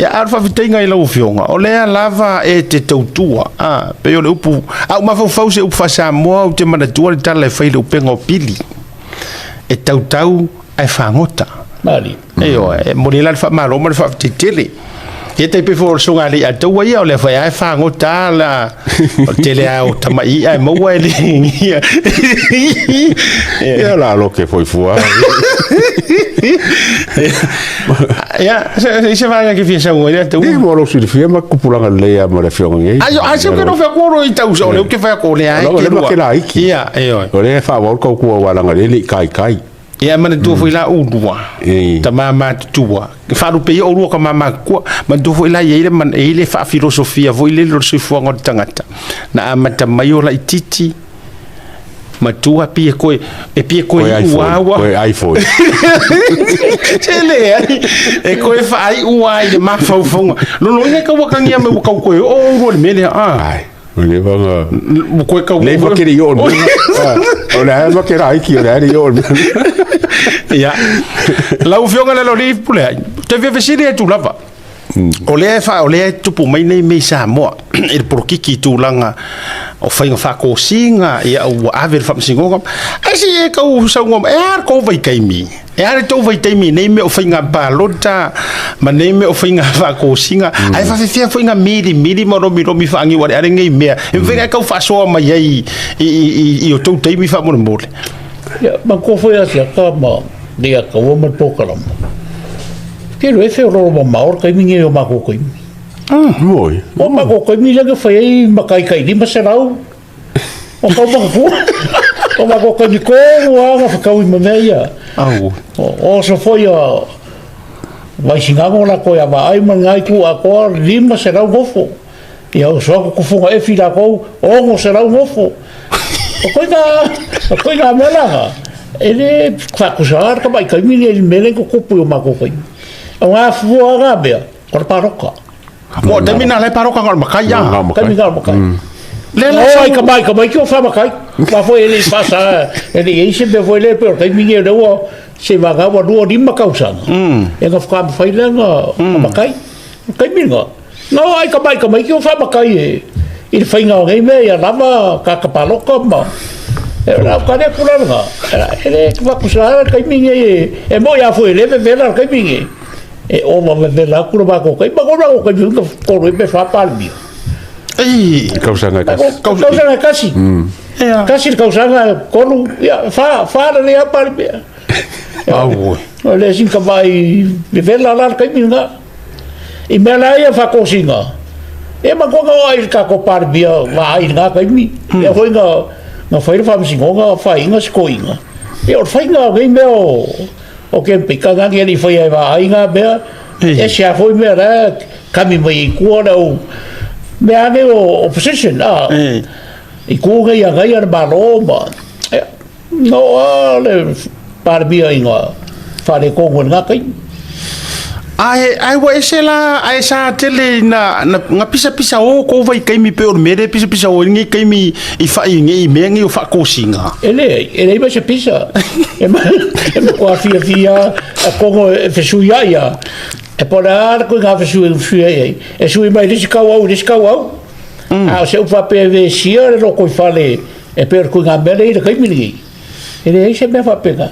Ia, a o le faafetaiga i lau Afioga, o lea lava e te tautua, a, pei o le upu, a ou mafaufau i se upu faa-Samoa, ou te manatua le tala e fai i le upega o pili, e tautau ae fagota. Malie. Ioe, e momoli ai la le faamalo ma le faafetai tele. Ia tai pei foi o le Susuga a Leiataua ia, o lea foi lava e fagota lava la, o le tele lava o tamai i'a e maua e le ia. Ia la loke foi fua. Ia, se se vaega ke fia sau ai Leiataua. Ni mo lo silafia ma kupulaga lelei lava ma le afioga nei. Ai, ai se ke no fea koro i tau o le ke fea ko le ai. O le ma ke la iki. Ia, ioe. O le faaauau le tautua aua leaga o lea e le i taitai. Ia manatua foi la oulua, tama matutua, faalupe ia oulua tama matutua, manatua foi la e i ai le, e i ai le faafilosofia foi lele o le soifuaga o le tagata, na amata mai o laitiiti, matua pei e koe, e pei e koe iu lava ua. Koe ai foi. Se leai, e koe faaiu lava i le mafaufauga. Lona uiga e tau atagia mai ua tau koe oo oulua i le mea lea, a. Ai. O le vanga. Ua koe tau. Lei ma kere i o. O le ae ma kera aiki, o le ae i o. Ia. Lau Afioga i le Aloalii Puleai, ou te fia fesili atu lava. O lea e o lea e tupu mai nei mea i Samoa i le polokiki i tulaga o faiga faatosina, ia ua ave i le faamasinoga. Ae se i e tau saunoa mai, e a le tou vaitaimi? E a le tou vaitaimi i nei mea o faiga palota ma nei mea o faiga faatosina, ae faafefea foi na milimili ma lomilomi faaniualeale nei mea, e mafai ona e tau faasoa mai ai i o tou taimi faamolemole? Ia, manatua foi Asiata ma Leiataua ma le polokalama. Tele efe o lolo mamao le taimi nei o matou taimi. Moi. O matou taimi lea na fai ai matai tai 500. O kau manatua. O matou taimi tonu lava na fetaui ma mea ia. Au. O aso foi a Vaisigano latou e vaai ma lena itu atoa 500 nofo. Ia oso atu tufuga efi latou 600 nofo. O koina, o koina mea la, e le faatusa lava le tamai taimi lenei i le mea lea na tutupu i o matou taimi. O ngā fua ngā mea, o le paloka. Mo taimi na le paloka ngā makai a. Taimi ngā makai. Le la o ai ka mai ka mai ki o whamakai. Wā foi e le i whasa, e le i eise mea foi le pe o taimi nei o le ua se wanga ua 25 kausanga. E ngā whakamawhai le ngā makai. Taimi ngā. Nā ai ka mai ka mai ki o whamakai e i le whainga o nei mea ia lava ka ka paloka ma e ora o kare kura nga e le wakusa ara kai mingi e e mo ia fo e le vevela kai mingi e o ma vevela kura ma ko kai ma ko ko kai mingi ko ro pe fa palmia. Ei, kausanga kasi. Kausanga kasi. Kasi kausanga kolu ia fa fa le ia palmia. Au. O le sin ka vai vevela la kai mingi. I mea la ia whakosina, e ma koa ngā ai ka ko pārmia ngā ai ngā kaimi, e hoi ngā, ngā whaira whamsingo, ngā whainga sikoinga. E o whai ngā ngei mea o, o kempe, ka ngā ngi whai ai ngā ai ngā mea, e se a hoi mea rā, kami mai i kua rau, mea ane o opposition, a, i kua ngai a ngai ana malo ma, e, No a le Palemia i nga whare kongo i nga kaimi. Ae, ae ua ese la, ae sa tele na, na, nga pisa pisa o ko vai kaimi pe o le mere pisa pisa o ngi kaimi i whai ngi i mea ngi o whakosinga. E le, e le ima se pisa. E ma, e ma kua fia fia a kongo e whesui a ia. E pore a le koe ngā whesui e whesui ai ai. E sui mai risi kau au, risi kau au. A o se upa pe ve sia le roko i whare E pei o le kuinga mea lea i le kaimi lenei, e leai se mea faapena.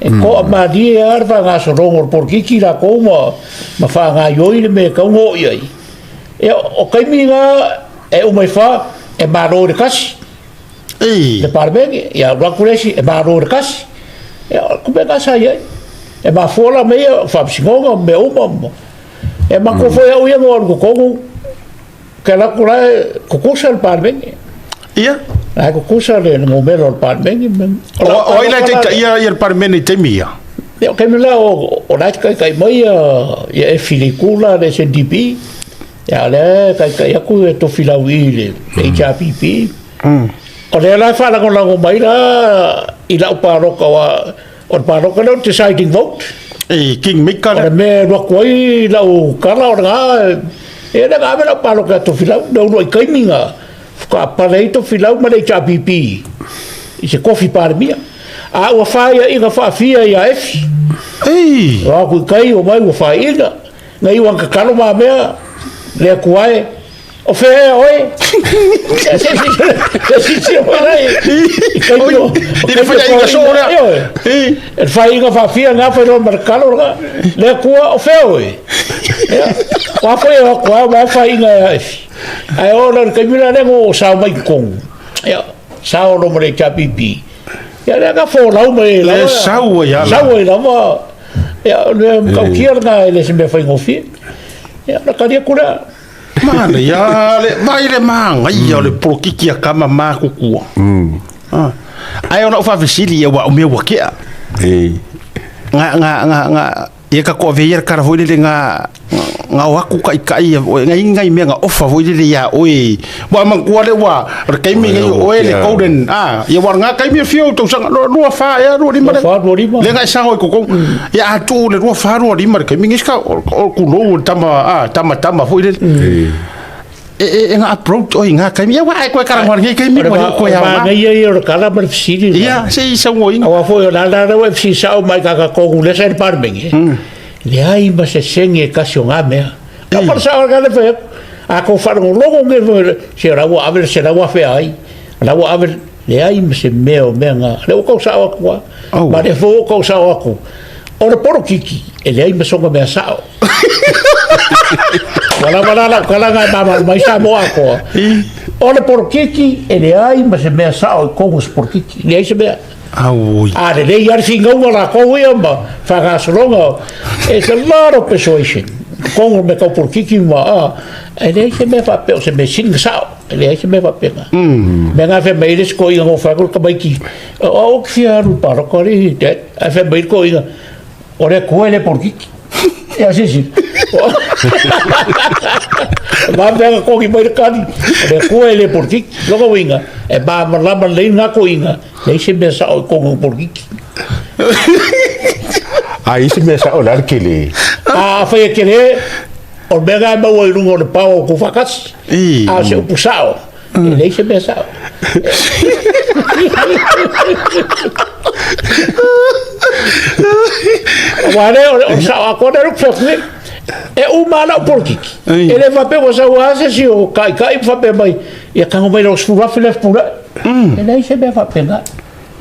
E koa mālie lava le faagasologa o le polokiki lakou ma, ma faagaioi le mea e tau oo i ai. Ia, o taimi na e uma i fa, e malo i le kasi, Ei. le Palemene, ia alu atu le isi, e malo i le kasi. Ia, o le mea na sa i ai. E mafua la mea ia, o faamasinoga ma mea uma. E matua foi au ia na ou alu i totonu, Ke alu atu la e kukusa le Palemene. Ia. La e kukusa le numera o le Palemene. O ai la e taitaia ia le Palemene i taimi ia? Ia, o taimi la o la e taitai mai ia Efi Leikula le SNDP. Ia, lea e taitai atu e Tofilau i le HRPP. O lea la e faalagolago mai la i lau palota aua O le palota lea o le deciding vote. E King Maker. O le mea e alu atu ai lau kala o lena, e le ave lau palota ia Tofilau, le uluai taimi na faatoa pale ai Tofilau ma le HRPP i se kofi Palemia. A ua faiaina faafia ia Efi. Ei! O aku i tai, omai ua faiaina. Na iu ana tatalo ma mea, le Atua e, o fea ea oe? Se silasila foi la i taimi o I le faiaiga soo lea. Ioe. E le faiaiga faafia lena fai loa ma le tatalo lena. Le Atua, o fea oe? Ia, o a foi e o atu lava, o a faiaiga e ae. Ae oo loa i le taimi la lea na ou sao mai i totonu, ia, sao loa ma le HRPP, ia lea na folau mai ai lava. Le sau ai lava. Sau ai lava. Ia, o le matautia lena e le o se mea faigofie. Ia, ona tali atu lea. Manaia le vai le manaia o le polokiki a tama matutua. Ah. Ae o lau faafesili ia ua o mea ua tea. Ei. Nga nga nga nga ia ka ko avea ia le kala foi lele nga nga o aku kaʻikaʻi ia oe ngai ngai mea nga ofa foi lele iā oe ua manatua lea ua o le taimi nei o oe le golden a ia ua nga taimi e fia o tausaga 24 ea 25 le 25 lea na e sago i totonu ia a tuu le 24 25 le taimi nei o kulou o le tama a tama tama foi lele e e e nga approach oi nga taimi ia ua e koe karagoa nei taimi ua le koe au manaia ia o le kala ma le fesili ia se i sauoina aua foi o la la la ua fesili sao mai ka ka kongu lesa i le Palemene leai ma se sene e tasi o ngā mea. Ka para sao ka le fai atu. A kou faalogologo nge foi se la ua ave le 100,000 ai. La ua ave leai ma se mea o mea ngā. Le ua kau sao atu a. Ma le foi ua kau sao atu. O le polokiki e leai ma sona mea sao. Ua lava la lau tala nga e mamalu mai Samoa atoa. O le polokiki e leai ma se mea sao i totonu o se polokiki. Leai se mea. Auoi. A lelei lava le finauga latou ia ma faagasologa, it's a lot of persuasion. Totonu o mea tau polokiki ma, a, e leai se mea faapea o se mea sili ona sao, e leai se mea faapena. Mea na fai mai le isi toeaina na fai atu le tamaiti, o au ou te fia alu i le palota alii, dad, ae fai mai le toeaina, o le Atua e le polokiki. Ia silasila. O a mea na togi mai le kali, o le Atua e le polokiki. Lona uiga, e malamalama lelei lena toeaina, Leai se mea sao i totonu o polokiki. A i se mea sao la le tele. A afai e tele, o le mea lena e maua i luga o le pao o Tuufaatasi. A o se upu sao, e leai se mea sao. Aua lea, o le sao atoa lea ou te fai atu nei. E uma lava lau polokiki. E le faapea ua sau lava se isi o kaʻikaʻi ma faapea mai, ia tago mai lau 10,000 lea fepuleai. E leai se mea faapena.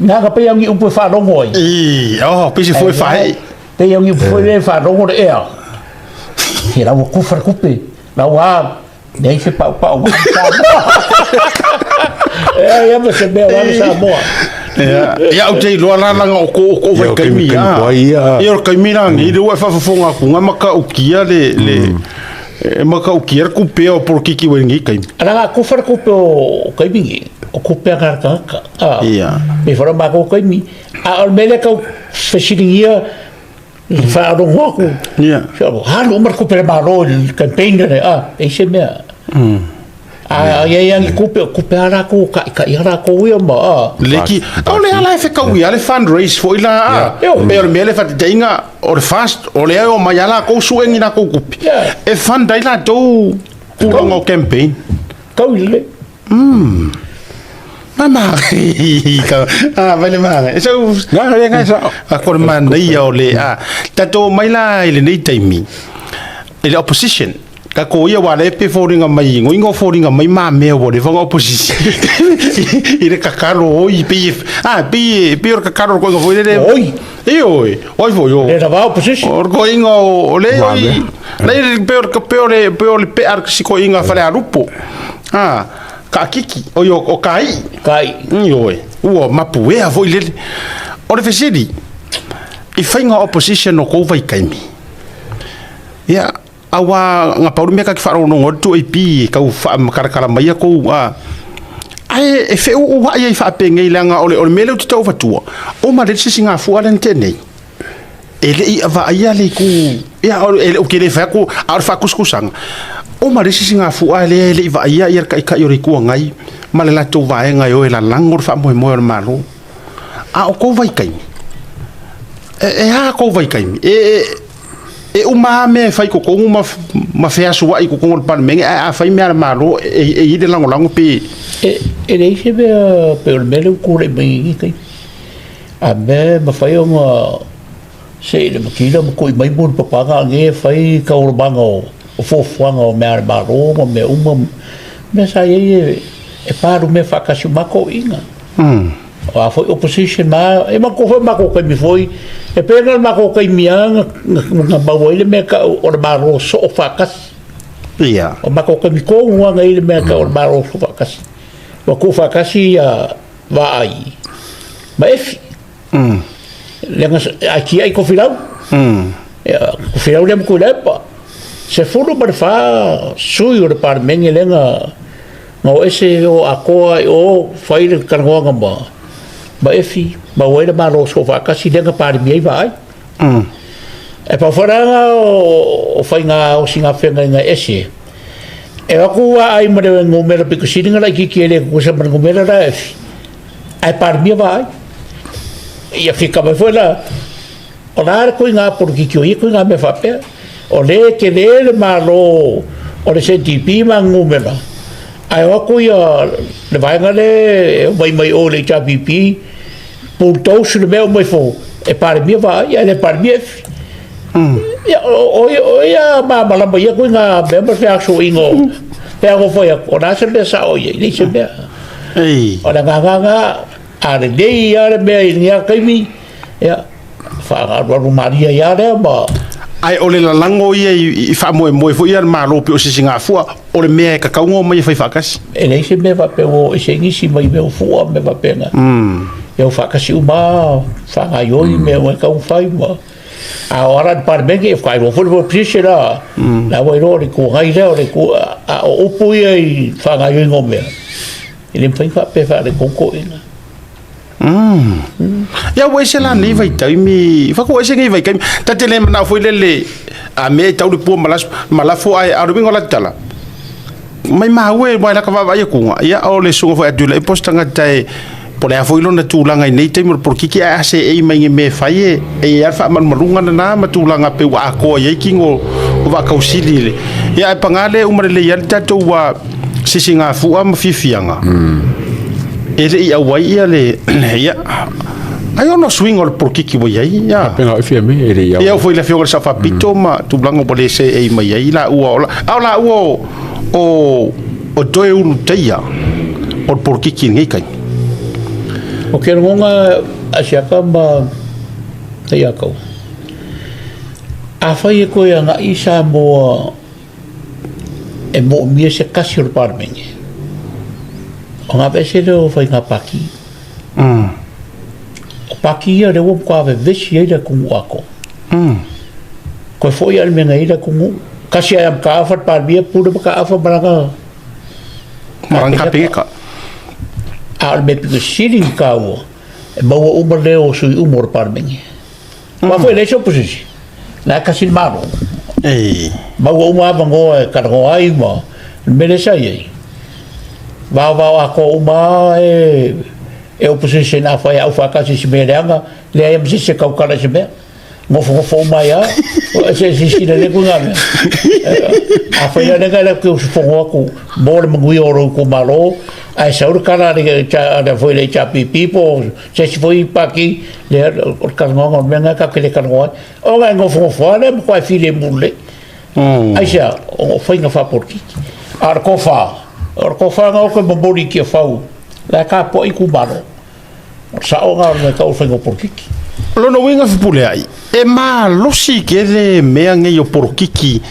Na ka pei au ni upu e faalogo ai. I, oh, pei se foe fae. Pei au ni upu foi e faalogo le ea. He lau kufa le kupe. Lau a, leai se pau pau ma Samoa. Ea ia ma se mea wale Samoa. Ia, ia au te iloa la langa o ko o ko vai kaimi ia. Ia o kaimi la ngi le ua whafafonga ku nga maka ukia le le E matautia le kupe o polokiki ua i lenei taimi. Ana nga kufa le kupe o kaimi nei, o kupe a nga tagata. A, Ia. Me whara mākou kaimi. A o le mea lea kau fesiligia i whaalogo aku. Ia. Halu uma le kupe le Malo i le campaign lene, a, e se mea. A ia ia ni kupe, o kupe a rākou, ka i ka i a rākou ia ma, a. Leki, o le ala e whekau ia le fundraise foi la, a. Ia. Pe o le mea le whatiteinga, o le fast, o le o mai a lakou suengi lakou kupi. Yeah. E fund ai latou tulaga o campaign. Kau i le. Ma ma ka a vai le ma. E sau Nga le ngai sa. a ko le manaia o le a tatou mai la i lenei taimi i le opposition Ka ko ia wa le pe foliga mai ngoinga o foliga mai ma mea ua leva ona opposition i le kakalo oi pei a pei pei o le kakalo o le koiga foi lele Oi. Ioe, oi foi o Le lava opposition. O le koiga o le oi le pei o le pei o le pei o le pea o le koiga Falealupo. A Kaakiki oi o Kai. Kai. Ioe, ua mapuea foi lele. O le fesili i faiga opposition o kou vaitaimi. Ia Aua nga pau le mea ka te faalogologo atu 2AP e tau faamakarakara mai a kou a ae e feʻuʻuaʻi ai faapenei leaga o le o le mea lea ou te tau avatua o ma le se sigafua lea na tea nei e le i vaaia le itu ia e le ou te le fai atu a o le faakusikusaga o ma le isi sigafua lea e le i vaaia ia le taitai o le Itu Agai ma le latou vaega e o e lalago le faamoemoe o le Malo a o kou vaitaimi e a kou vaitaimi e E uma lava mea e fai i totonu ma, ma feasua'i i totonu o le Palemene, ae a fai mea a le Malo, e, e i ai le lagolago pe... E, e leai se mea pei o le mea lea ua tulai mai i lenei taimi. A mea e mafai ona Se i le makila ma kui mai mo le papaga ange e fai taualumaga o fuafuaga o mea a le Malo ma mea uma mea sa i ai e palumea faatasi uma lava toeaiina. O a foi opposition ma e manatua foi o matou taimi foi, e pei ona o le matou taimi lava na maua ai le mea e tau o le Malo soo faatasi. O matou taimi tonu lava na i ai le mea e tau o le Malo soo faatasi. Ua tuufaatasi ia Vaai ma Efi. Leaga a tiai Tofilau, ia Tofilau lea ma Tuilaepa, 14 sui o le Palemene lea na na o ese o atoa i o fai le talanoaga ma ma Efi, maua ai le Malo Soofaatasi lea na Palemia ai Vaai. E pau foi la lena o faiga osigafeagaiga ese, e o atu Vaai ma le numera pito sili ona laitiiti e le tutusa ma le numera la a Efi, ae Palemia Vaai. Ia fika mai foi la, o la le koiga polokiki o ia koiga mea faapea. O le e tele le Malo o le SNDP ma ana numera, ae o atu ia le vaega lea e omai mai o i le HRPP, bulldoze le mea omai fou, e Palemia Vaai ae le Palemia Efi. Ia, o ia malamalama ia koiga mea ma le feasoaina o feagofai atu, o le a se mea sao i ai, leai se mea. O le agaga lena, a lelei lava le mea i lenei taimi, ia, faaalualu malie ai lava lea ma... Ae o le lalago ia i faamoemoe foi ia le Malo pei o Sisigafua, o le mea e tatau ona omai e fai faatasi. E leai se mea faapea ua o ese ai nisi mai mea o fua ma mea faapena. Ia ua faatasi uma lava, faagaoioi mea uma e tatau ona fai ma... A o ala i le Palemene, ia faailoa foi le opposition la, la ua iloa o le Itu Agai lea, o le itu, a o upu ia i faagaoioiga o mea, e le mafai ona faapea e faaletonu toeaiina. Ia ua ese la nei vaitaimi, faatoa ese nei vaitaimi. Ta te le manao foi lele a mea e tau le pua ma lafo ae a o le uiga o la tala. Maimau e aua e laka vaavaai atu ia o le susuga foi a Tuilaepa o se tagata e po o le a foi lona tulaga i nei taimi o le polokiki ae a seei mai i ni mea e fai e e i ai lava le faamalumaluga lena ma tulaga pei ua atoa i ai tino o vaatausili i le ia ae paga lea e uma lelei lava le tatou sisigafua ma fiafiaga e le i auai ia le ia ai ona o suiga o le polokiki ua i ai ia Pena o fia me e le i au. Ia foi le afioga i le Sao Faapito ma tulaga ua le seei mai ai laua o la, a o laua o o o toe ulutaia o le polokiki i lenei taimi. O ke lagona a Siaka ma Taiakau, afai e toe agai Samoa e moomia se tasi o le Palemene, ona aveese lea o faiga pati. O pati ia lea ua matua vevesi ai le atunuu atoa. Toe foi lava i le mea na i ai le atunuu. Tasi lava ia Mataafa le Palemia, pule Mataafa ma lana Ma lana Kapeneta. A o le mea pito sili ona taua, e maua uma leo o sui uma o le Palemene. Aua foi e leai se opposition, la e tasi le Malo. Maua uma avanoa e talanoa ai ma le mea lea sa i ai. Vaovao atoa uma lava e opposition afai e aufaatasi i se mea leaga, leai lava ma se isi e tautala i se mea. Nofonofo uma ai lava, se i silasila lelei koe i ngā mea. Afai la lea na te usufono atu mo le manuia o lou itumalo, ae sau le tala a le foi le HRPP po o se isi foi pati, lea o le talanoaga o le mea lena tatou te le talanoa ai. Ona e nofonofo lava lea matua e filemu lelei. Aisea? Ona o faiga faapolitiki. A o le tofa, o le tofa lena ou te momoli i Tiafau, la e tapuai itumalo. O le sao lena o le mea e tau o le faiga o polokiki. O lona uiga Fepuleai, e malosi tele mea nei o polokiki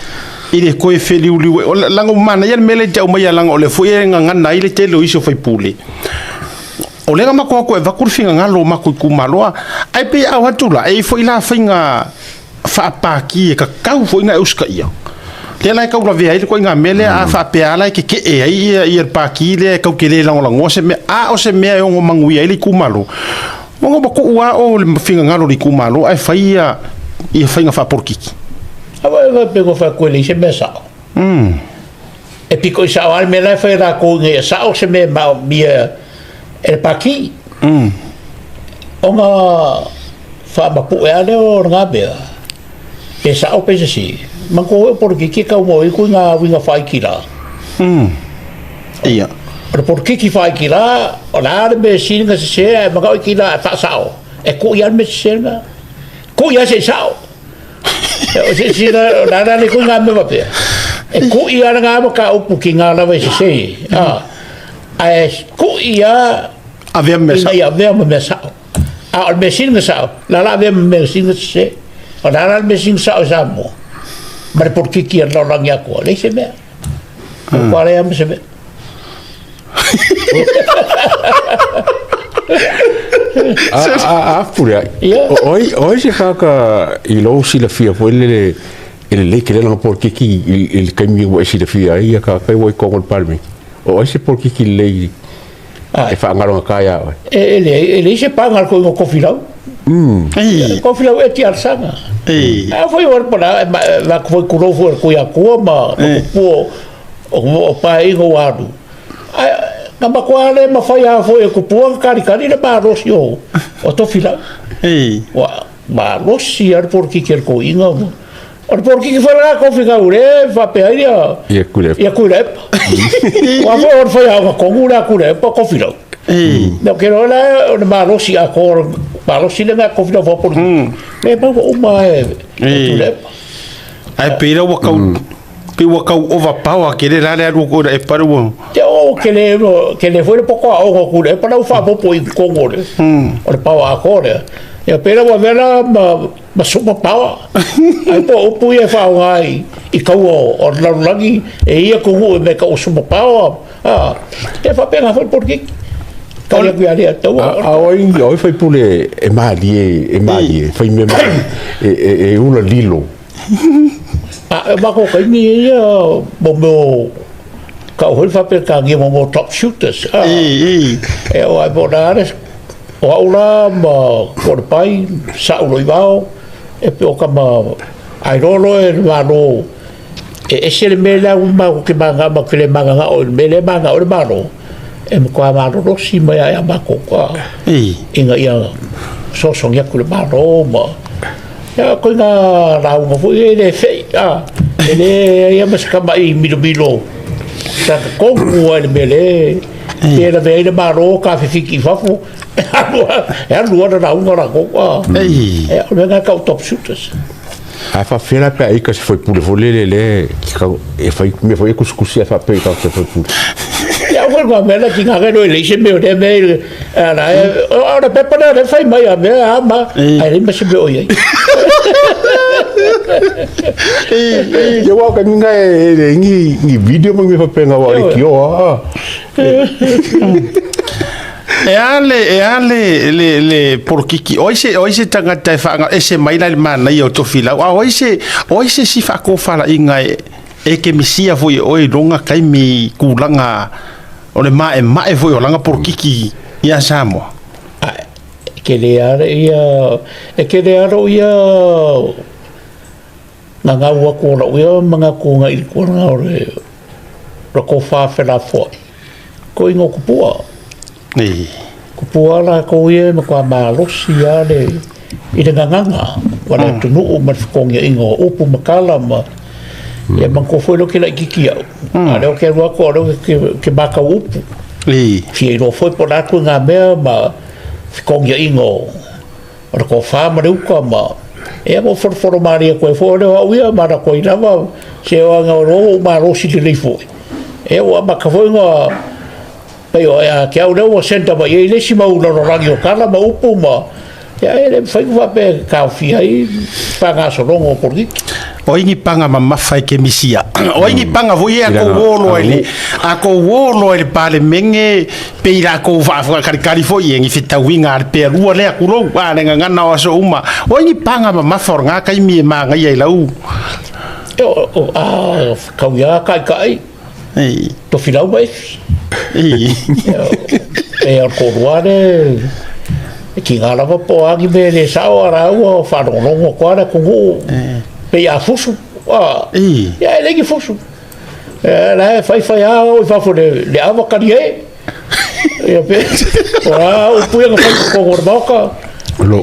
i le toe feliuliu ai. O leaga ua manaia le mea lea e te aumaia leaga o lea foi e gagana ai le tele o isi o faipule. O lea na matou o atu e avatu le finagalo o matou itumalo, ae pei a o atu la, e i ai foi la faiga faapaki e tatau foi ona e usitaia. Lea la e tau lavea ai le ituaiga mea lea, a faapea lava la e tetee ai ia, ia le pati lea e tau te le lagolagoa se mea, a o se mea e ono manuia ai le itumalo. Ona ua tuu lava o le finagalo o le itumalo ae fai ia, ia faiga faapolokiki. Aua e faapea ua fai atu e leai se mea sao. E pito i sao lava le mea la e fai e latou ina ia sao se mea e maomia e le pati. Ona faamapue lava lea o lena mea, pe sao pe sese. Manatua foi o polokiki e tau mau ai ituaiga uiga faaitila. Ia. O le polokiki faaitila, o le a le mea e sili ona sese ae manao itila e faasao, e tuu i ai le mea sese lena. Kuʻi lava se i sa'o. O se isi la, o le a la le koe ngā mea faapea. E kuʻi lava lena mataupu ki ngā lava e sesē, a, ae kuʻi lava Avea ma mea ina sa'o. ia avea ma mea sa'o. A o le mea sili ona sa'o, la la avea ma mea sili ona sesē. O le a la le mea sili ona sa'o i Samoa ma le polokiki a le lalolagi atoa? Leai se mea. Matua leai lava ma se mea. A pule ai. O ai se kāka i lou silafia foi lele e lelei tele lana polokiki i le taimi ua e silafia ai ia kāka ua i totonu o le Palemene. O ai se polokiki lelei e faagalogata ia oe? E leai se paga a le toeaina o Tofilau. Tofilau e tialasaga. A foi o le pala, e vaku foi tulou foi o le Tuiatua ma kupua o Paeaiga ua alu. Ae na matua le mafai lava foi e Tupua ona kalikali le malosi o Tofilau. Ua malosi lava le polokiki a le toeaina. O le polokiki foi lena Tofilau lea e faapea ai ia Tuilaepa. Aua foi o le faiaoga tonu lea a Tuilaepa o Tofilau. Ou te iloa la o le malosi atoa, malosi lena Tofilau faapolitiki. Lea e maua uma e Tuilaepa. Ae pei la ua tau pei ua tau overpower tele la le alu o Tuilaepa le ua. Te o tele tele foi le poto aoga o Tuilaepa la ua faaopoopo i totonu o le o le power atoa lea. Ia pei la ua avea la ma super power. Ai po o upu ia e faaaoga i taua o le lalolagi e ia atunuu i mea e tau o super power. A, e faapena foi le polokiki. Tali atu ia lea taua. A o ai o ai faipule e malie e malie fai mea e ula lilo. A, e matou taimi ia mo mea o tau foi le faaperetania mo mea o top shooters. A, e o ai po o le a le o au la ma Kolepai, Sa'u Loivao, e pei o tama a iloa loa e le Malo e ese le mea lea ua matou te manao matou te le mananao i le mea lea e mananao ai le Malo, e matua malolosi mai lava ia matou ina ia fesoasoani atu i le Malo ma ia ituaiga lauga foi ia e le fe'i, e leai lava ma se tama'i milomilo tagatonu lava i le mea lea e lavea ai le Malo tafefiki i fafo, e alu lava le lauga latou. Ia, o le mea lena e tau o top shooters. A faapefea la pe a ika se faipule foi lele lea e fai mea foi e tusitusi ae faapea i tagata faipule. Ia foi ngā mea la ki ngā kero e leise mea o lea mea i ala e o le pepa lea le fai mai a mea a ma ai le ma se mea o iai. Ia wa ka ninga e le ngi video ma mea faapea wa le kio a. E a le, e a le, le, le polokiki, o ai se, o ai se tagata e whaanga, ese mai la i le manaia o Tofilau, a o ai se, o ai se si whaakōwhalainga e, e ke misia foi e oe i longa taimi i kūlanga o le maemae foi o langa polokiki ia Samoa? A, e kele a ia, e kele a lou ia gagau atu o lou ia manatu ngai i le tulaga o le tofa felafoai. Ko ingoa kupua. Kupua lakou ia e matua malosi lava le i le gagana ma le atunuu ma le fetogiaiga o upu ma tala ma ia manatua foi lea ou te laitiiti au, a o lea ou te alu atu a o lea ou te matau upu. Fia iloa foi po o le a ituaiga mea ma fetogiaiga o O le tofa ma le uta ma ia ma folofolo malie atu ai foi o lea o au ia ma latou ai lava se oaga o loa ua malosi lelei foi. Ia ua amata foi ona pei o ia te au lea ua centre mai ai le isi mau lalolagi o tala ma upu ma ia e le mafai ona faapea e taofia ai faagasologa o polokiki. O ai ni paga mamafa e kemisia? O ai ni paga foi e a kou o loa i le a kou o loa i le Palemene pei lakou faakalikali foi e ni fetauiga a le pealua lea kulou a le gagana o aso uma. O ai ni paga mamafa o lena taimi e magaia i lau. E o, o, a kau ia kaikai. Ei. Tofilau ma Efi. Ei. E o toalua le e kiga lava po o a ni mea e le sao a rāua o faalogologo atu lava le atunuu pei a fusu. Ei. Ia e leai ni fusu. E la e faifai lava o i fafo i le ava kali ai. Ia pe, o a upu ia na fai i totonu o le Maota.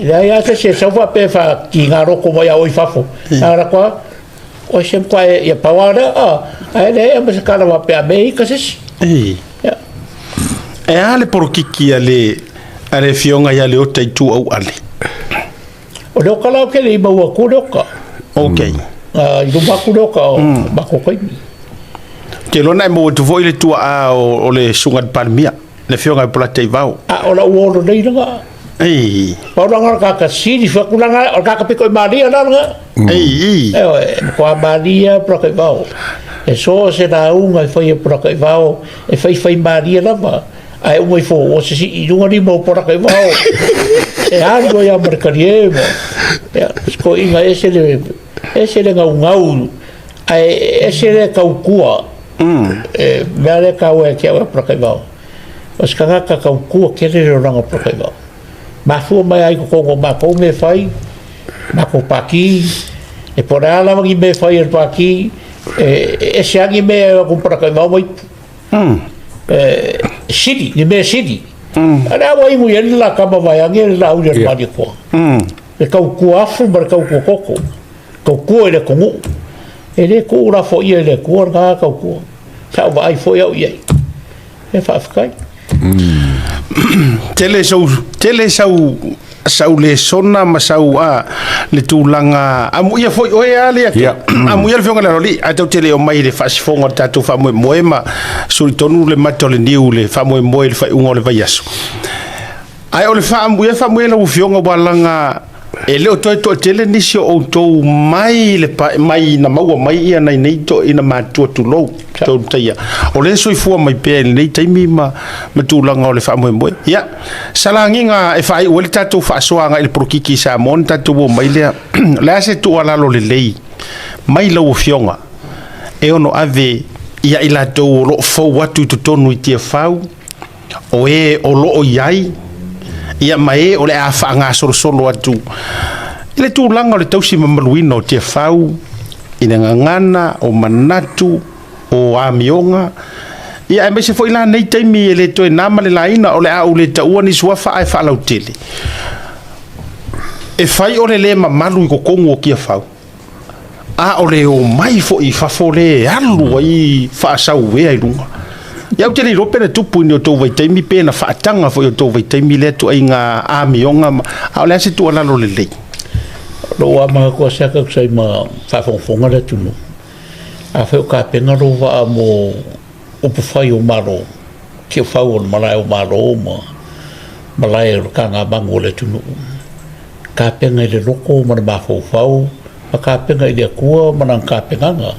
Leai lava se isi e sau faapea e faatiga loto mai a o i fafo. A latou lava, o se matua e, ia pau lava lea, ae leai lava ma se tala faapea a mea e ika se isi. Ia. E a le polokiki a le, a le Afioga ia Leota Ituauale? O le oka la ou te le i maua atua le oka. Ok. I luma atu le oka o matou taimi. Ou te iloa na e maua atu foi le tuaa o le Susuga i le Palemia, le Afioga ia Polataivao. A o lau uo lelei lena. Ei. Pau lena o le tagata sili fai atu lana, o le tagata pito i malie la lena. Ei. Ioe, e matua malie lava Polataivao. E so o se lauga e fai e Polataivao, e faifai malie lava. Ae uma ifo ua sisii i luga lima o Polataivao e alu ai lava ma le talie ma, ia, si toeaina ese le, ese le gaugau ae ese le tautua. E mea lea e taua ia te au ia Polataivao, o se tagata tautua tele le olaga o Polataivao. Mafua mai lava i totonu o matou mea e fai, matou pati, e po o le a lava ni mea e fai e le pati, e ese lava ni mea e o atu Polataivao ma ipu. E sili, ni mea sili. A le a ua inu i ai le la tama vaeane le Laauli a le Malietoa. Le tautua afu ma le tautua toto. Tautua i le atunuu. E le tuulafoaia e le Atua lena tautua. Sa ou vaai foi au i ai. E faafetai. Tele sau, tele sau, sau lesona ma sau a le tulaga amuia foi oe a le atu. Amuia le Afioga i le Aloalii, ae tatou te le omai i le faasifoga o le tatou faamoemoe ma suli tonu le mata o le niu i le faamoemoe i le faaiuga o le vaiaso. Ae o le faaamuia, faaamuia lau Afioga ua laga e le o toe toatele nisi o outou mai le pa, mai na maua mai ia nai nei toeaiina matutua tulou tou taia. O lea e soifua mai pea i lenei taimi ma, ma tulaga o le faamoemoe. Ia, salagiga e faaiu ai le tatou faasoa agai i le polokiki i Samoa ona tatou o mai lea. O le a se tuualalo lelei mai lau Afioga e ono ave ia i latou o lo o fou atu i totonu i Tiafau, o e o lo o i ai, ia ma e o le a faagasolosolo atu i le tulaga o le tausi mamaluina o Tiafau i le gagana, o manatu, o amioga, ia aemaise foi la nei taimi e le toe na ma le laina o le a ou le taua ni suafa ae faalautele. E fai o le le mamalu i totonu o Tiafau, a o le omai foi i fafo le e alu ai faasauea i luga. Ia ou te le iloa pe na tupu i ni o tou vaitaimi pe na faataga foi i o tou vaitaimi lea ituaiga amioga ma, a o le a se tuualalo lelei? O lou lava manatu o se ata tusa ai ma faafogafoga le atunuu, afai o tapena lou vaa mo upufai o Malo, tiafau o le malae o Malo ma malae o le tagamanu o le atunuu, tapena i le loto ma le mafaufau, ma tapena i le Atua ma lana tapenaga.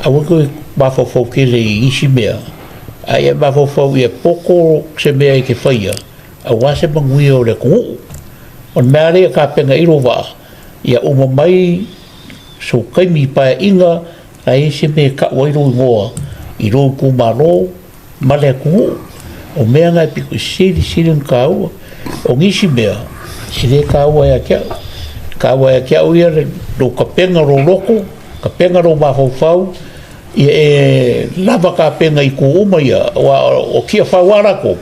Aua toe mafaufau tele i isi mea, a ia mafaufau ia poto se mea e te faia aua se manuia o le atunuu. O le mea lava lea ia tapena i lou vaa, ia uma mai sou taimi i Paeaiga, la e i ai se mea e tau ai lou igoa i lou itumalo, ma le atunuu. O mea na e pito i sili sili ona taua. O nisi mea, e le taua ia te au. E taua ia te au ia lou tapena o lou loto, tapena lou mafaufau, ia e lava tapena i itu uma ia, aua o Tiafau lava latou,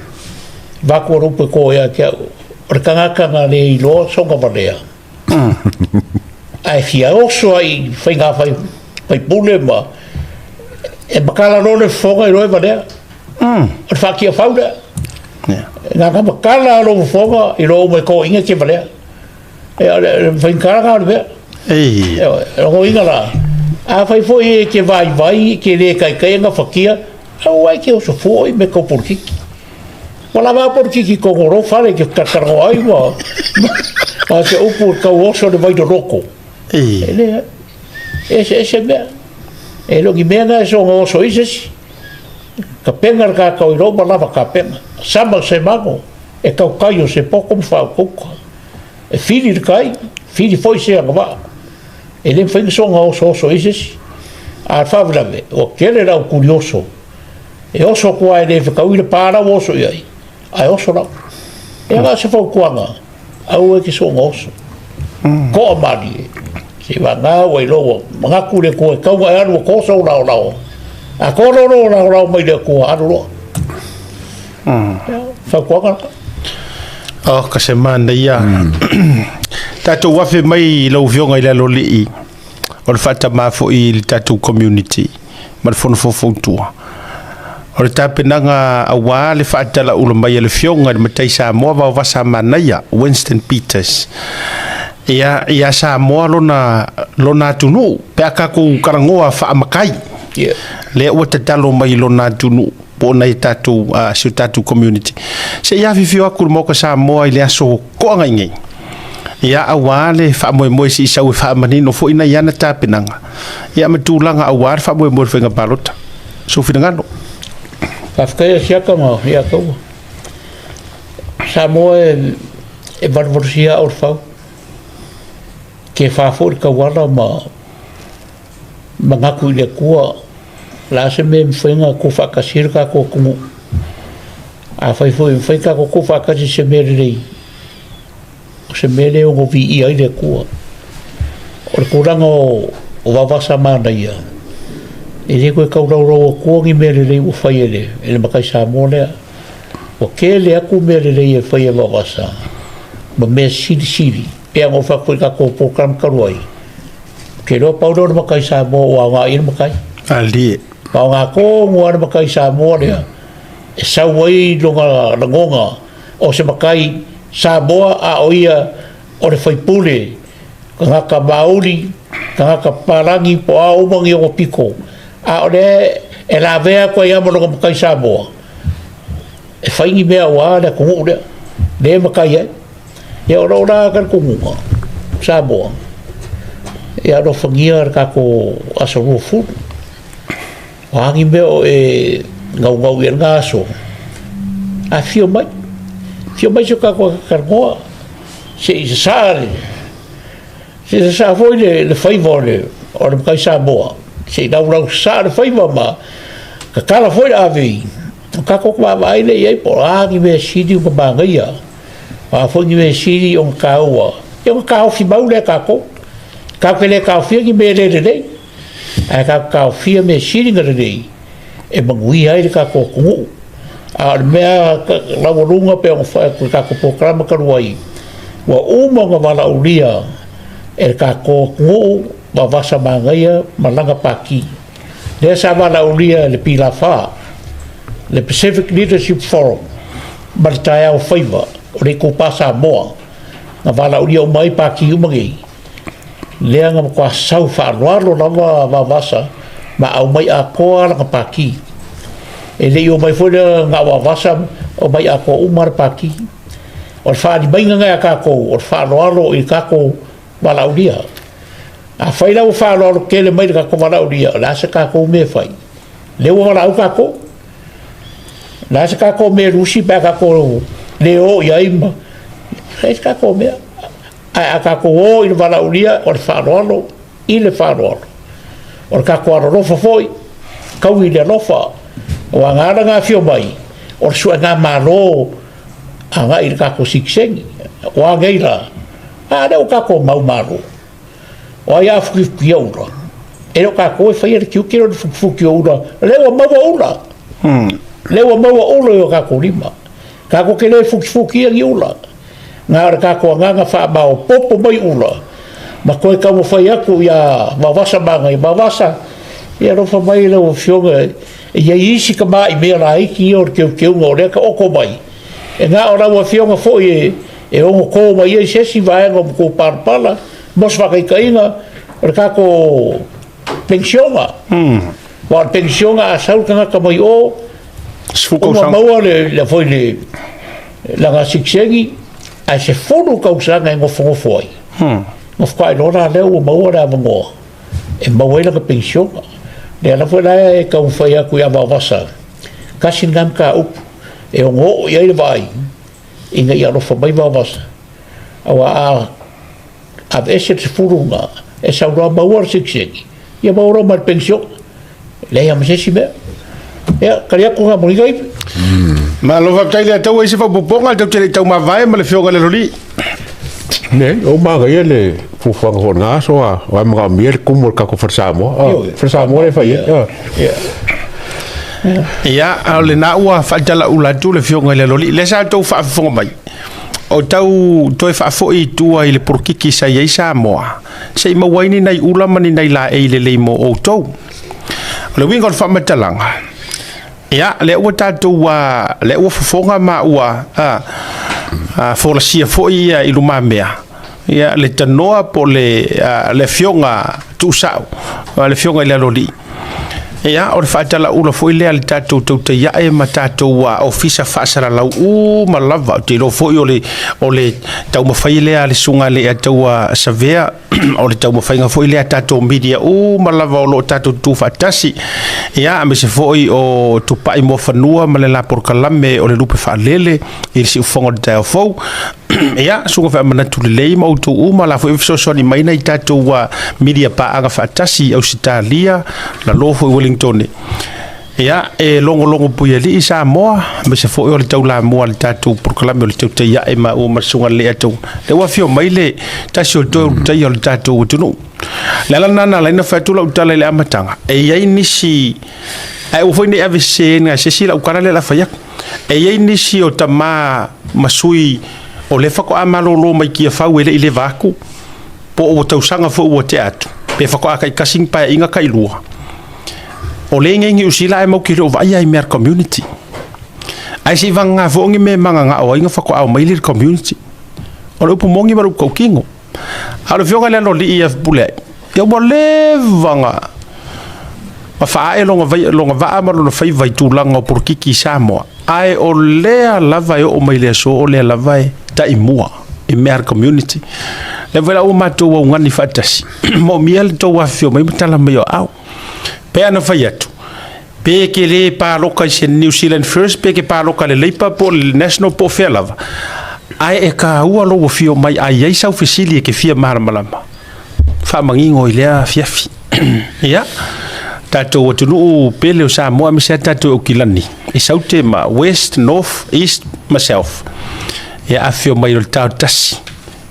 vaeatu o le upu e to ia te au, o le tagata na le iloa sona valea, Ae fia oso ai i faiga fai faipule ma e matala loa le fofoga i loa e valea. O le faatiafau lea. Na na matala lou fofoga i loa uma e toaiga e te valea. E o le faigata lena o le mea. Ei. E logoina la, afai foi e te vaivai, e te le taitai ona fatia, aua e te oso fua i mea tau polokiki. Ua lava a polokiki tonu o lou fale e te talatalanoa ai ma, ma se upu e tau oso le vai loloto. Ei. E leai. E eseese mea. E le o ni mea na e soona oso ai se isi. Tapena le kākau i lou ma lava tapena. Sama se mago, e tautai o se poto ma faautauta. E fili le tai, fili foi se agavaa. E le mafai ona soona osooso ai se isi. A o le faalavelave, ua tele le au tuli oso E oso atu lava e le fetaui le pa la ua oso i ai, ae oso lava. Ia na o se fautuaga, aua e te soona oso. Toa malie, seivagana ua iloa ua manatu le Atua e tatau ona e alu e to sou laolao. A to loa lou laolao mai le Atua, alu loa. Ia, fautuaga lena. Oh, ka se manaia. Tatou afe mai i lau Afioga i le Aloalii. O le faatama foi i le tatou community ma le Fono Faufautua. O le tapenaga aua le faatalaula mai a le Afioga i le Matai Samoa Vaovasa Manaia, Winston Peters. Ia, ia Samoa lona, lona atunuu, pe a tatou talanoa faamatai, lea ua tatalo mai i lona atunuu, po o nai tatou, uh, si o tatou community. Se i afifio atu le Maota Samoa i le aso toaga i nei. Ia, aua le faamoemoe se i sau e faamanino foi nai ana tapenaga, ia ma tulaga aua le faamoemoe o le faiga palota. Sou finagalo. Faafetai a siaka ma ia taua. Samoa e, e valuvalusia au le fau. Ke wha foi le tauala ma manatu i le Atua, o le a se mea e mafai ona tuufaatasi ai le tatou atunuu. Afai foi e mafai ona tatou tuufaatasi i se mea lelei, o se mea lea e ono viia ai le Atua. O le tulaga o Vaovasa manaia, e le toe tau laulau atua ni mea lelei ua fai e le, e le matai Samoa lea. Ua tele atu mea lelei e fai e Vaovasa ma mea silisili, pei ona ou fai atu foi i le tatou polokalame talu ai, Ou te iloa pau lea o le matai Samoa ua aoga i ai le matai. Alie. Ua aoga tonu lava le matai Samoa lea e sau ai lona lagona o se matai Samoa a o ia o le faipule, tagata mauli, tagata papalagi po o a uma ni ona pito, a o lea e lavea atu ai lava ma lona matai Samoa e fai ni mea aua le atunuu lea, lea e matai ai. Ia o lou la talitonuga, Samoa, ia alofagia le tatou aso 20. O a ni mea o e naunau i ai lena aso, afifio mai, afifio mai se o tatou talanoa, se i sasaa le, se i sasaa foi le, le faiva o le, o le matai Samoa, se i laulau sasaa le faiva ma tatala foi le avei, o tatou vaavaai lea i ai po o a ni mea sili ona manaia. O a foi ni mea sili ona taua, ia ona taofi mau lea e tatou. Tatou te le taofia ni mea le lelei, ae tatou taofia mea sili ona lelei e manuia ai le tatou atunuu. A o le mea laualuga pei ona fai atu i le tatou polokalame talu ai, ua uma ona valaaulia e le tatou atunuu Vaovasa Manaia ma lana Pati. Lea sa valaaulia e le PLA, le Pacific Leadership Forum, ma le taeao faiva o le itupa Samoa, na valaaulia uma ai pati uma nei, lea na matua sau faaaloalo lava Vaovasa ma aumai atoa lana pati. E le i omai foi lea na o Vaovasa, omai atoa uma le pati. O le faalimaiga na ia tatou, o le faaaloalo i tatou valaaulia. Afai la ua faaaloalo tele mai le tatou valaaulia, o le a se tatou mea e fai? Lea ua valaau tatou. O le a se tatou mea e lusi pe a tatou le o i ai ma fai se tatou mea. Ae a tatou o i le valaaulia, o le faaaloalo i le faaaloalo. O le tatou alolofa foi, taui i le alofa. Aua na ala ona afio mai, o le suega malo agai i le tatou sitiseni. O a nei la? A lea ua tatou mau malo. O ai a fukifukia ula? E le o tatou e faia le tiute o le fukifuki o ula. Lea ua maua ula. Lea ua maua ula i o tatou lima. Tatou te le fukifukia ni ula. Na o le tatou agaga faamaopopo mai ula ma toe taumafai atu ia Vaovasa Manaia. Vaovasa, ia alofa mai lau Afioga e i ai isi tamai mea laiti ia o le teuteuga o lea e taoto mai. E na o lau Afioga foi e e ono tō mai ai se isi vaega o matou palapala mo se faataitaiga o le tatou penisiona. Aua o le penisiona a sau le tagata mai o, uma maua le, le foi le lana sitiseni, ae 10 tausaga e nofonofo ai. Ona faatoa iloa la lea ua maua le avanoa e maua ai lana penisiona. Lea la foi la e taumafai atu ia Vaovasa, tasi lena mataupu e ono oo i ai le vaai ina ia alofa mai Vaovasa, aua a aveese le 10 lena, e sau loa maua le sitiseni, ia maua loa ma le penisione. E leai lava ma se isi mea. Ia, tali atu lena mo lenei taimi. Malo faafetai le Ataua i se faaopoopoga tou te le i taumavae ma le Afioga i le Loli. Nei, o manaia le fuafuaga foi o lena aso a o ai manaomia le tumu o le tatou Fale Samoa. Ah, Fale Samoa lea e fai ai. Ah. Ia, a o lena ua faatalaula atu le Afioga i le Loli. Lea sa outou faafofoga mai, o tau toe faafoi i tua i le polokiki sa i ai Samoa, se i maua ai ni nai ula ma ni nai laei lelei mo outou. O le uiga o le faamatalaga, ia, lea ua tatou, lea ua fofoga ma ua folasia foi ia i lumamea. Ia, le tanoa po o le, le afioga tuusao, le afioga i le Aloalii. Ia, o le faatalaula foi lea a le tatou tautaiae ma tatou ofisa faasalalau uma lava. Ou te iloa foi o le, o le taumafai lea a le Susuga i le Ataua Savea, o le taumafaiga foi lea a tatou media uma lava o lo o tatou tutu faatasi. Ia, aemaise foi o Tupai Muafanua ma le la polokalame o le Lupe Faalele i le siufofoga o le taeao fou. Ia, susuga faamanatu lelei ma outou uma, la foi e fesoasoani mai nai tatou media paaga faatasi i Ausetalia, lalo foi Wellingtone. Ia, e logologo puialii Samoa, aemaise foi o le taulamua a le tatou polokalame o le Teutai Ae maua ma le Susuga i le Leataua. Lea ua afio mai le tasi o toe ulutaia o le tatou atunuu. Le ala lena na ala ai ona fai atu lau tala i le amataga, e i ai nisi, ae aua foi ne i ave sese e se isi lau tala lea o le a fai atu. E i ai nisi o tama ma sui o lea faatoa malolo mai Tiafau e le i leva atu, po o ua tausaga foi ua tea atu, pe faatoa taitasi ni paeaiga tailua. O lea e i inei i Niu Sila ae matou te le o vaaia i mea a le community. Ae se i vagana foi o ni mea e mananao ai ona faatoa omai lea i le community. O le upu moni ma le upu tautino. A o le afioga i le Aloalii ia Fepuleai, ia ua leva ona faaee lona vaa ma lona faiva i tulaga o polokiki i Samoa, ae o lea lava e oo mai i le aso o lea lava e taimua i mea a le community. O lea foi la ua matou augani faatasi, moomia le tou afifio mai ma tala mai o aao. Pei ona fai atu, pe e te le palota i se New Zealand First, pe e te palota i le Labour po o le National po o fea lava, ae e taua lou afio mai a i ai sau fesili e te fia malamalama, faamanino i lea afiafi. Ia, tatou atunuu pele o Samoa aemaise lava tatou i Aukilani, i Saute ma West, North, East ma South. Ia, afifio mai o le ta o le tasi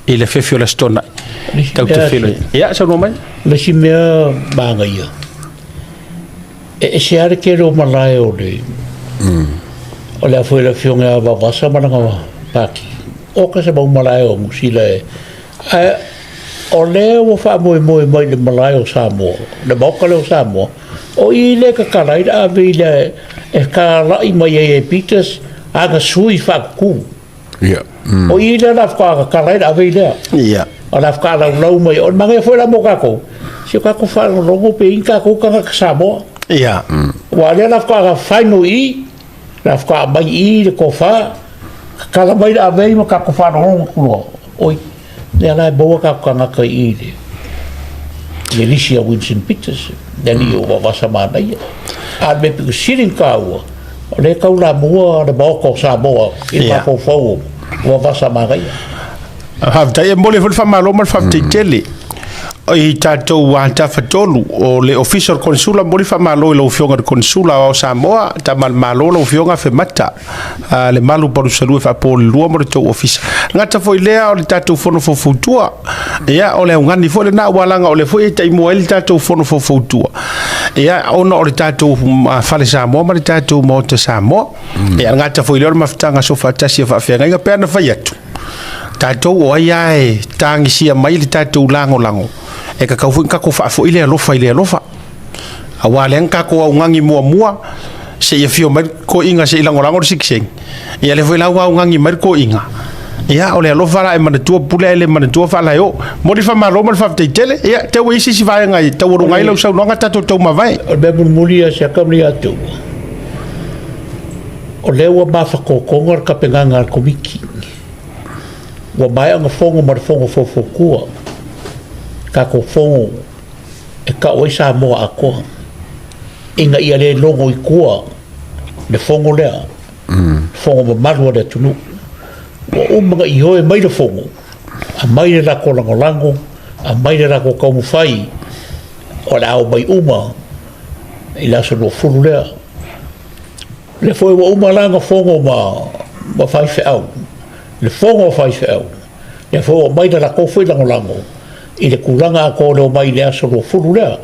i le afiafi o le Aso Toonai. Tatou te feiloai. Ia, saunoa mai. O le isi mea manaia, E ese lava le tele o malae o le o le a foi le afioga ia Vaovasa ma lana pati. Oka se mau malae o Niu Sila e ae o lea ua faamoemoe mai i le malae o Samoa, le maota lea o Samoa, o i lea e tatala ai le ave i le e talai mai ai e Peters ana sui faatutu. Ia. O i lea la faatoa tatala ai le ave i lea. Ia. O la faatoa laulau mai. O le manaia foi la mo tatou, si o tatou faalogologo pe i ni tatou tagata Samoa. Ia. Aua o lea la faatoa final i, la faatoa aumai i le tofa, tatala mai le ave ma tatou faalogologo atu loa. Oi, lea la e maua tatou tagata i i le lisi a Winston Peters, le alii o Vaovasa Manaia. A o le mea pito sili ona taua, O lea e taulamua le Maota o Samoa i le mafaufau o Vaovasa Manaia. Faafetai, e momoli foi le faamalo ma le faafetai tele i tatou Tafatolu o le Ofisa o le Konesula. Momoli faamalo i lau Afioga i le Konesula Aoao Samoa, Tama a le Malo, lau Afioga Afemata Lemalu Palusalua Faapoolelua ma le tou Ofisa. E gata foi lea o le tatou Fono Faufautua. Ia, o le augani foi lena, aua leaga o lea foi e taimua ai le tatou Fono Faufautua. Ia, ona o le tatou Fale Samoa ma le tatou Maota Samoa. Ia, e gata foi lea o le mafutaga soofaatasi a faafeagaiga, pei ona fai atu, tatou o ai lava e tagisia mai le tatou lagolago, e tatau foi ona tatou faafoi le alofa i le alofa. Aua lea na tatou augani muamua se i afio mai le toeaina se i lagolago le sitiseni. Ia lea foi la ua augani mai le toeaina. Ia o le alofa la e manatua pule ae le manatua faalaeo. Momoli le faamalo ma le faafetai tele. Ia te ua i ai se isi vaega e taualuga ai lau saunoaga tatou tau mavae. O le mea mulimuli ia se aka ma ia te ua, o lea ua mafatotoga le tapenaga a le Komiti. Ua maea ona fono ma le Fono Faufautua, tatou fono e tau ai Samoa atoa, ina ia le logo i tua le fono lea, le fono mamalu a le atunuu. Ua uma ona ioe mai le fono, aumai le latou lagolago, aumai le latou taumafai o le a omai uma i le aso 20 lea. O lea foi ua uma la ona fono ma faifeau, le fono a faifeau, lea foi ua aumai le latou foi lagolago i le tulaga atoa o le omai i le aso 20 lea.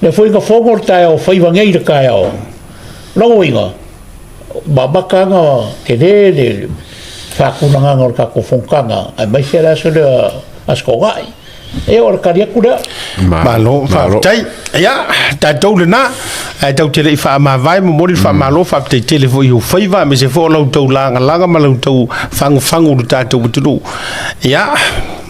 Lea foi na fono le taeao faiva nei i le taeao. Lona uiga, ua amata ona tele le faatulagaga o le tatou fonotaga, aemaise le aso lea, Aso Toonai. Ia o le tali atu lea. Malo, faafetai. Ia, tatou lena, ae tatou te le i faamavae, momoli le faamalo, faafetai tele foi i ou faiva, aemaise foi o la outou lagalaga ma la outou fagufagu i le tatou atunuu. Ia,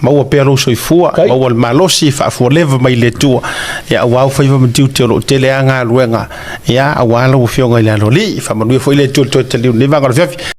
maua pea lou soifua, maua le malosi, faafualeva mai le Atua, ia, aua ou faiva ma tiute o lo o tele lava galuega, ia, aua lau Afioga i le Aloalii. Faamanuia foi le Atua i le toe taliu i lenei vaega o le afiafi.